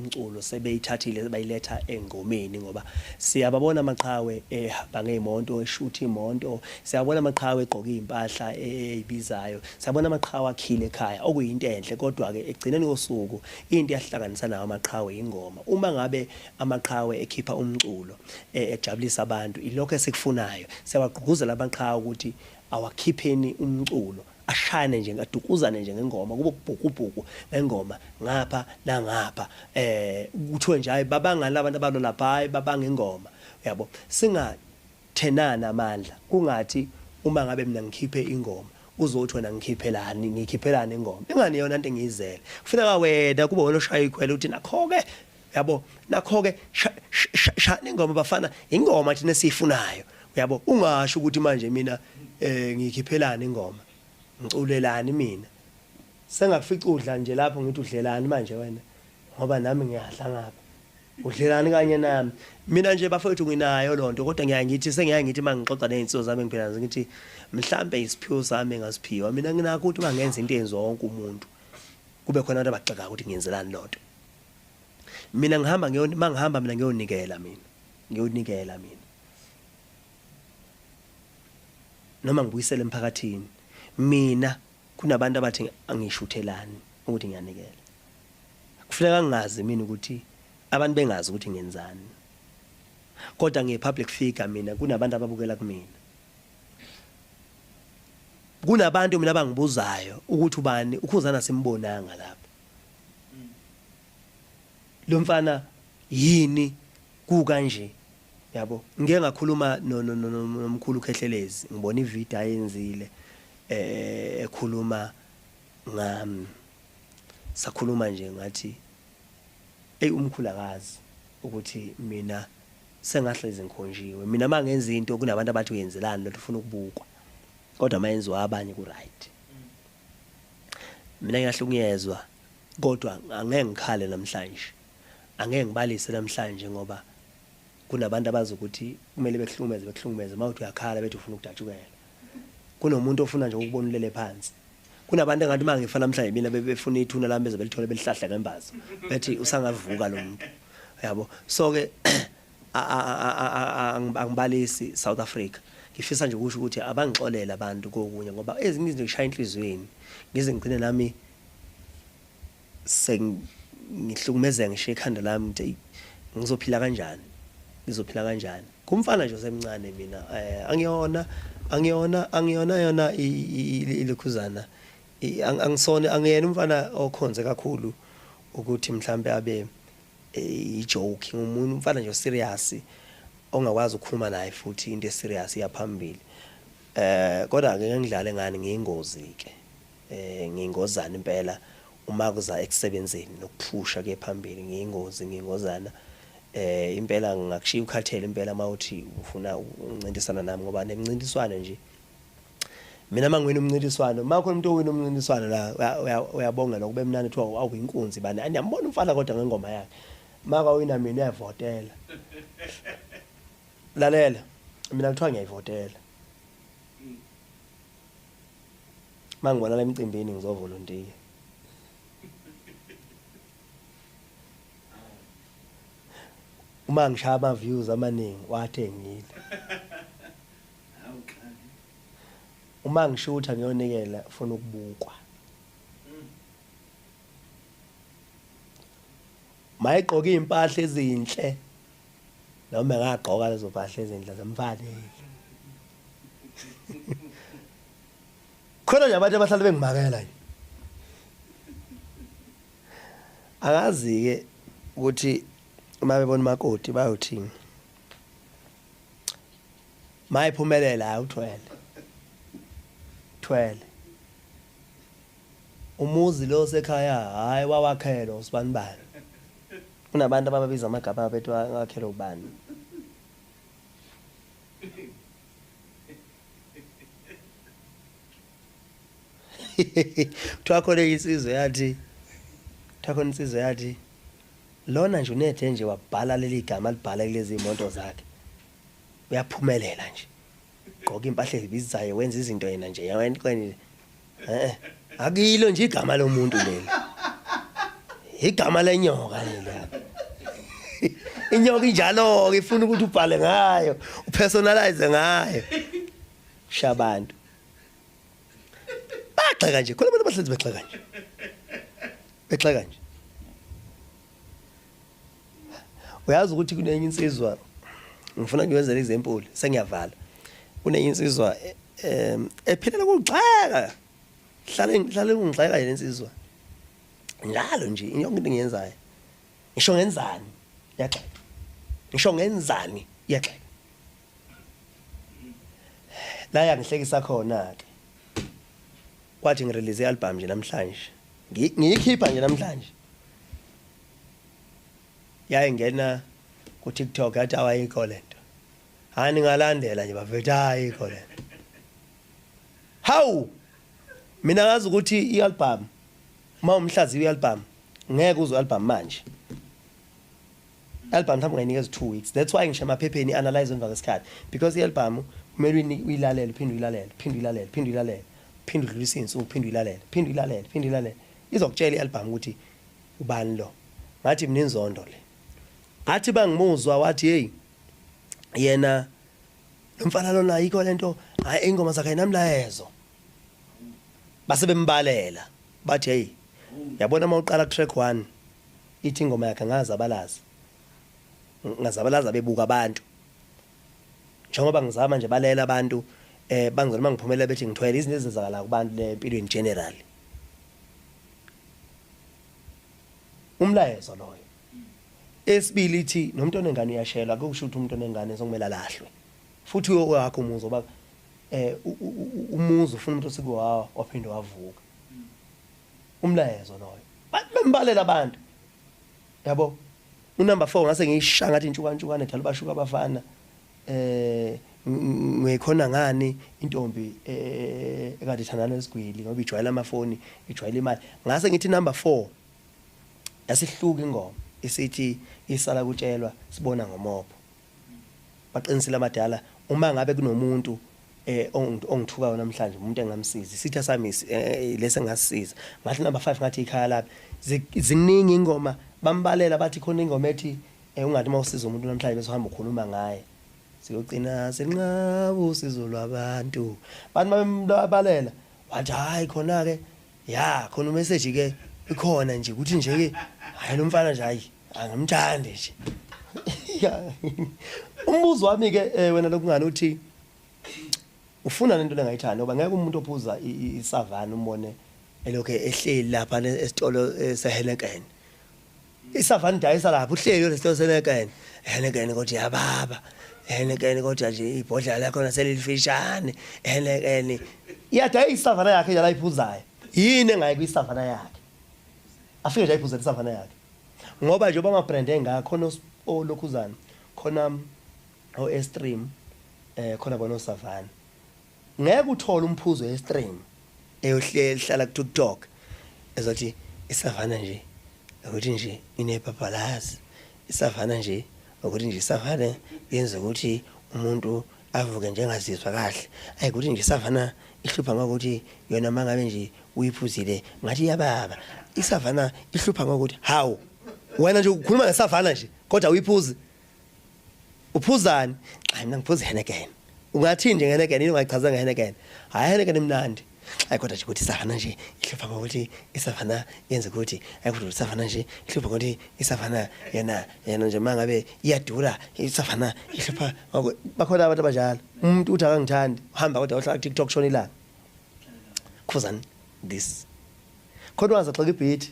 umculo sebeyithathile bayiletha engomeni, ngoba siyababona amaqhawe ehamba ngey'moto, eshutha imoto, siyabona amaqhawe egqoke iy'mpahla ey'bizayo, siyabona amaqhawe akhile ekhaya, okuyinto enhle. Kodwa-ke ekugcineni kosuku into eyahlanganisa nawo amaqhawe yingoma. Uma ngabe amaqhawe ekhipha umculo ejabulisa abantu, ilokho esikufunayo. Siyawagqugquzela amaqhawe ukuthi awakhipheni umculo, ashayane nje, adukuzane nje ngengoma, kube ubhuku-bhuku ngengoma ngapha nangapha. Kuthiwe nje hhayi babangani labantu abalwa lapha, hhayi babanga ingoma, uyabo. Singathenani amandla, kungathi uma ngabe mina ngikhiphe ingoma uzothi wena ngikhiphelani, ngikhiphelani ingoma. Ingani iyona nto engiyizele. Kufuneka wena kube wena oshaya ikhwelo uthi nakho-ke, uyabo, nakho-ke shayani ingoma bafana, ingoma thina esiyifunayo. Uyabo, ungasho ukuthi manje mina ngikhiphelani ingoma, ngiculelani mina. Sengakufica udla nje lapho ngithi udlelani manje wena, ngoba nami ngiyadla ngapha. Udlelani kanye nami. Mina nje bafowethu nginayo lonto, kodwa ngiyaye ngithi sengiyaye ngithi uma ngixoxa nezinsizwa zami engiphila nazo ngithi mhlampe isiphiwo sami engasiphiwa. Mina nginakho ukuthi uma ngenza into eyenziwa wonke umuntu kube khona abantu abagxekayo ukuthi ngiyenzelani lonto. Mina ngihamba ngiyo mangihamba mina ngiyonikela mina. Ngiyonikela mina. Noma ngibuyisele emphakathini. Mina kunabantu abathi angishuthelani ukuthi ngiyanikela. Kufuneka ngingazi mina ukuthi abantu bengazi ukuthi ngenzani. Kodwa ngiyi public figure mina, kunabantu ababukela kumina. Kunabantu mina abangibuzayo ukuthi ubani uKhuzana simbonanga lapha. Lo mfana yini kukanje, yabo. Ngike ngakhuluma nomkhulu Khehlelezi, ngibona ivideo ayenzile ekhuluma ngami. Sakhuluma nje ngathi eyi umkhulu akazi ukuthi mina sengahlezi ngikhonjiwe. Mina mangenza into kunabantu abathi uyenzelani lento, ufuna ukubukwa. Kodwa mayenziwa abanye ku right. Mina ngiyahlukunyezwa kodwa angeke ngikhale namhlanje. Angeke ngibalise namhlanje ngoba kunabantu abazi ukuthi kumele bekuhlukumeze, bekuhlukumeze. Uma uthi uyakhala bethi ufuna ukudatshukelwa. Kunomuntu ofuna nje ukubona ulele phansi. Kunabantu engathi uma ngifa namhlanje mina bebefuna ithuna lami beze belithole belihlahle ngembazo. Bethi usangavuka lo muntu. Uyabo? So ke angibalisi South Africa. Ngifisa nje ukusho ukuthi abangixolele abantu kokunye ngoba ezinye izinto ngishaya enhliziyweni. Ngize ngigcine nami sengihlukumezeka ngishiya ikhanda lami ngithi eyi ngizophila kanjani, ngizophila kanjani. Kumfana nje osemncane mina angiyona angiyona angiyona yona ilokhuzana, angisona angiyena umfana okhonze kakhulu ukuthi mhlampe abe i-joke. Ngiwumuntu umfana nje o-serious ongakwazi ukukhuluma naye futhi into e-serious iya phambili. Kodwa ngeke ngidlale ngani, ngiyingozi-ke. Ngiyingozana impela uma kuza ekusebenzeni nokuphusha kuye phambili, ngiyingozi, ngiyingozana. Impela ngingakushiya ukhathele impela uma uthi ufuna ukuncintisana nami ngoba nemincintiswano nje, mina uma ngiwina umncintiswano, uma kukhona umuntu owina umncintiswano la uyabongelwa kube mnandi kuthiwa awu inkunzi bani, niyambona umfana kodwa ngengoma yakhe. Uma kwawina mina uyayivotela. Lalela, mina kuthiwa ngiyayivotela. Uma ngibonana emcimbini ngizovolontiya. Uma ngishaya ama-views amaningi wathengile. Uma ngishutha ngiyonikela ufuna ukubukwa. Mayegqoka iy'mpahla ezinhle noma engagqoka lezo mpahla ezinhle zimfanele. Khona nje abantu abahlale bengimakela nje. Angazi-ke ukuthi uma bebona umakoti bayothini. Mayiphumelela hayi uthwele. Thwele. Umuzi lo sekhaya hayi wawakhelwa usibanibani. Kunabantu abababiza amagama abo bethi wakhelwa ubani. Kuthiwa khona insizwa yathi, kuthiwa khona insizwa yathi lona nje unethe nje wabhala leli gama alibhala kulezi imoto zakhe. Uyaphumelela nje. Gqoka impahla ezibizayo wenza izinto yena nje yawena. Eh akilo nje igama lomuntu leli. Igama lenyoka leli. Inyoka injalo ke ifuna ukuthi ubhale ngayo, upersonalize ngayo. Shabantu. Bagxeka nje, khona abantu abahlezi begxeka nje. Begxeka nje. Uyazi ukuthi kunenye insizwa ngifuna ngiyenzele example sengiyavala. Kunenye insizwa ephilela ukugxeka. Hlale hlale ungigxeka yena insizwa. Njalo nje yonke into engiyenzayo. Ngisho ngenzani iyagxeka. Ngisho ngenzani iyagxeka. La yangihlekisa khona ke. Kwathi ngirelease ialbum nje namhlanje. Ngiyikhipha nje namhlanje. Yayingena ku TikTok yathi awayikho lento. Hayi ningalandela nje bafethu ayikho lento. Hawu! Mina ngazi ukuthi i-album uma umhlaziyi we-album ngeke uzwe i-album manje. I-album mhlawumbe ungayinikeza 2 weeks. That's why ngisho emaphepheni i-analyze emva kwesikhathi because i-album kumele uyilalele uphinde uyilalele uphinde uyilalele uphinde uyilalele uphinde udlulise izinsuku uphinde uyilalele uphinde uyilalele uphinde uyilalele izokutshela i-album ukuthi ubani lo. Ngathi mina inzondo le. Ngathi bangimuzwa wathi hey yena lo mfana lona ayikho lento hayi ingoma zakhe ayinamlayezo base bembalela bathi hey yabona uma uqala ku track 1 ithi ingoma yakhe ngazabalaza ngazabalaza bebuka abantu njengoba ngizama nje balela abantu eh bangizona mangiphumelela bethi ngithwele izinto ezenzakala kubantu le empilweni general umlayezo loyo Esibili ithi nomuntu onengane uyashelwa akusho ukuthi umuntu onengane sokumele alahlwe. Futhi uyowakho umuzi ngoba eh umuzi ufuna umuntu osike wawa waphinde wavuka. Umlayezo loyo. Bembalela abantu. Yabo. Unumber 4 ngase ngiyishaya ngathi intshukantshuka nedala bashuka abafana. Eh ngikhona ngani intombi eh ekade ithandana nesigwili ngoba ijwayela amafoni ijwayela imali. Ngase ngithi number 4 Yasihluka ingoma isithi isala kutshelwa sibona ngomopho. Baqinisile abadala uma ngabe kunomuntu eh ongithukayo namhlanje umuntu engamsiza isitha sami eh, lesi engasisiza ngathi number 5 ngathi ikhaya laphi ziningi ingoma bambalela bathi khona ingoma ethi eh, ungathi uma usiza umuntu namhlanje bese uhamba ukhuluma ngaye siyogcina sinqaba usizo lwabantu bantu babembalela wathi hayi khona ke Ya khona umessage ke ikhona nje ukuthi nje ke hayi lo mfana nje hayi angimthandi nje. Ya. Umbuzo wami ke eh, wena lokungani uthi ufuna lento lengayithandi ngoba ngeke umuntu ophuza isavana umbone elokhe ehleli lapha esitolo eh, seHenneken. Isavana idayisa lapha uhleli lesitolo seHenneken. Henneken kodwa yababa. Henneken kodwa nje ibhodlela lakhona selilifishane. Henneken iyadayisa isavana yakhe nje ayiphuzayo. Yini engayi kwisavana yakhe? Afike nje ayiphuzele isavana yakhe. Ngoba nje ama brand engaka khona olokhuzana khona o Extreme eh khona bona osavana. Ngeke uthole umphuzo e-stream eyohleli hlala ku-TikTok ezothi isavana nje ukuthi nje inebhabhalazi isavana nje ukuthi nje isavana yenza ukuthi umuntu avuke njengazizwa kahle ayi ukuthi nje isavana ihlupha ngokuthi yona mangabe nje uyiphuzile ngathi iyababa isavana ihlupha ngokuthi hawu wena nje ukhuluma ngesavana nje kodwa uyiphuzi Uphuzani? Hayi mina ngiphuza iHeineken. Ungathini nje ngeHeineken yini ungayichaza ngeHeineken? Hayi iHeineken imnandi. Hayi kodwa nje ukuthi isavana nje ihlupha ngokuthi isavana yenza ukuthi hayi kodwa isavana nje ihlupha ngokuthi isavana yena yena nje mangabe iyadura isavana ihlupha bakhona abantu abanjalo. Umuntu uthi akangithandi uhamba kodwa uhlala ku TikTok shona ilanga. Khuzani this. Khona waze xeka ibeat.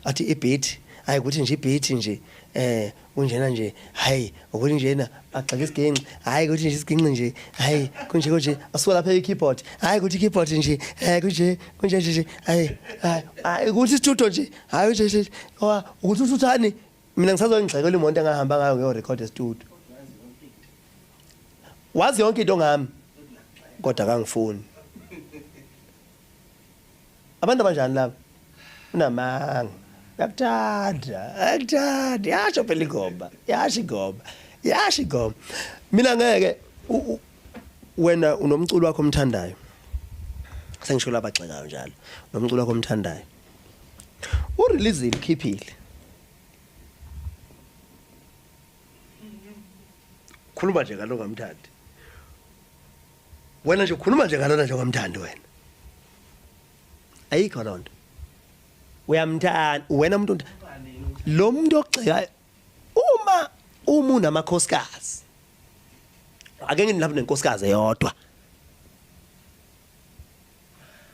Athi ibeat, hayi ukuthi nje ibeat nje eh unjena nje hayi ukuthi njena agxeka isiginci hayi ukuthi nje isiginci nje hayi kunje kunje asuka lapha i-keyboard hayi ukuthi i-keyboard nje eh kunje kunje nje hayi hayi ukuthi isitudio nje hayi nje nje ukuthi uthuthani mina ngisazongigxekela imoto engahamba ngayo ngiyo record e-studio wazi yonke into ngami kodwa akangifuni abantu abanjani laba unamanga uyakuthanda akuthanda yasho phela ingoma yasho ingoma yasho ingoma mina ngeke wena unomculo wakho omthandayo sengisho labagxekayo njalo nomculo wakho omthandayo. Ureleasile ukhiphile. Khuluma nje ngalo ngamthandi. Wena nje ukhuluma nje ngalona nje ngamthandi wena. Ayikho lonto. Uyamthanda wena umuntu lo muntu ogxeka uma uma unamakhosikazi. Ake ngithi lapho nenkosikazi eyodwa.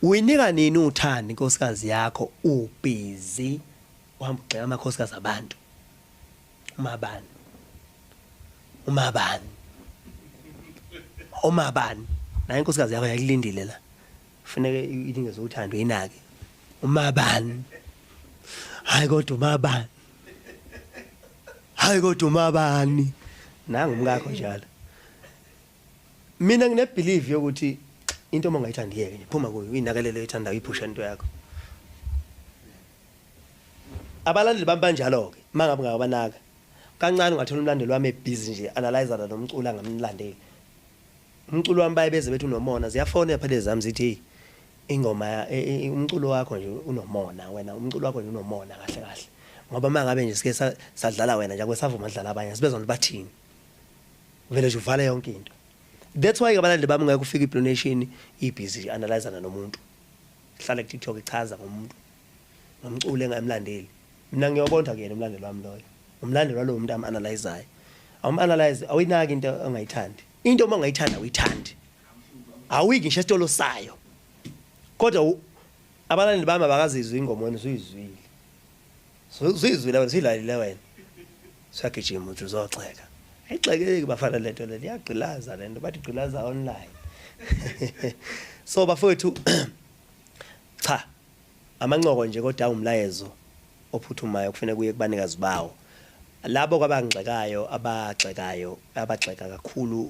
Uyinika nini uthando inkosikazi yakho ubhizi uhamba ugxeka amakhosikazi abantu. Umabani. Umabani. Umabani. Naye inkosikazi yakho yakulindile la. Kufuneka inikeze uthando inake. Umabani. Hayi kodwa umabani. Hayi kodwa umabani. Nangu umkakho njalo. Mina ngine belief yokuthi into uma ungayithandi yeke nje phuma kuyo uyinakelele oyithandayo uyiphushe into yakho. Abalandeli bami banjalo-ke uma ngabe ungabanaka. Kancane ungathola umlandeli wami ebhizi nje analyzana nomculo angamlandeli. Umculo wami baye beze bethi unomona, ziyafona phela ezami zithi hey ingoma e, e, umculo wakho nje unomona wena umculo wakho nje unomona kahle kahle. Ngoba uma ngabe nje sike sadlala wena nje akwesavuma dlala abanye sibezwa ukuthi bathini. Vele nje uvale yonke into. That's why abalandeli bami ngeke ufike iBlue Nation ibhizi analyzana nomuntu. Hlale ku TikTok ichaza ngomuntu. Ngomculo engamlandeli. Mina ngiyobonda kuyena umlandeli wami loyo. Umlandeli walowo muntu am analyzayo. Awum analyze awuyinaki into ongayithandi. Into uma ungayithandi awuyithandi. Awuyiki ngisho esitolo sayo. Kodwa abalandeli bami abakazizwi ingoma wena usuyizwile. Usuyizwile wena usuyilalile wena. Usuyagijima uthi uzoxeka. Ayigxekeki bafana lento le iyagqilaza lento bathi gqilaza online. So bafowethu cha Amancoko nje kodwa awumlayezo ophuthumayo kufanele kuye kubanikazi bawo. Labo kwabangigxekayo abagxekayo abagxeka kakhulu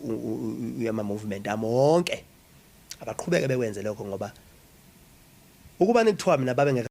ama movement ami wonke abaqhubeke bekwenze lokho ngoba ukuba nikuthiwa mina babengeke.